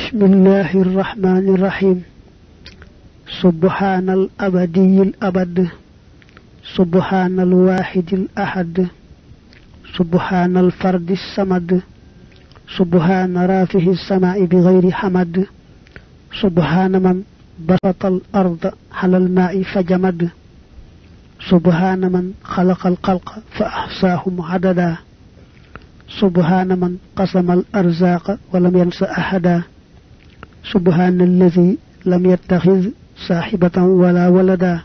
بسم الله الرحمن الرحيم سبحان الأبدي الأبد سبحان الواحد الأحد سبحان الفرد الصمد سبحان رافع السماء بغير حمد سبحان من بسط الأرض على الماء فجمد سبحان من خلق الخلق فأحصاهم عددا سبحان من قسم الأرزاق ولم ينس أحدا سبحان الذي لم يتخذ صاحبة ولا ولدا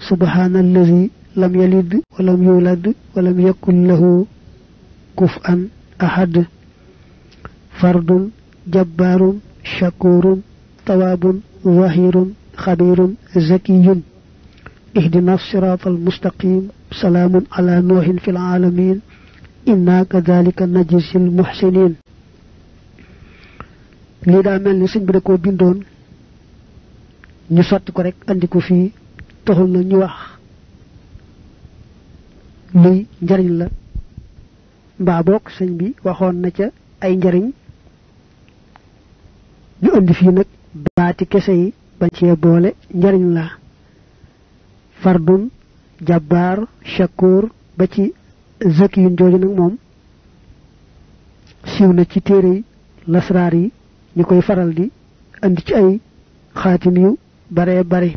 سبحان الذي لم يلد ولم يولد ولم يكن له كفءا أحد فرد جبار شكور تواب ظهير خبير زكي اهدنا الصراط المستقيم سلام على نوح في العالمين إنا كذلك نجزي المحسنين li da melni señ bi da ko bindoon ñu sotti ko rek andi ko fi taxul na ñu wax luy njariñ la mbaa bok señ bi waxoon na ca ay njariñ ñu andi fi nak baati kesse yi ba ci boole njariñ la fardun jabbar shakur ba ci zakiyun joju nak mom siiw na ci téere lasrar yi ñukoy faral di andi ci ay xaatim yu bare bare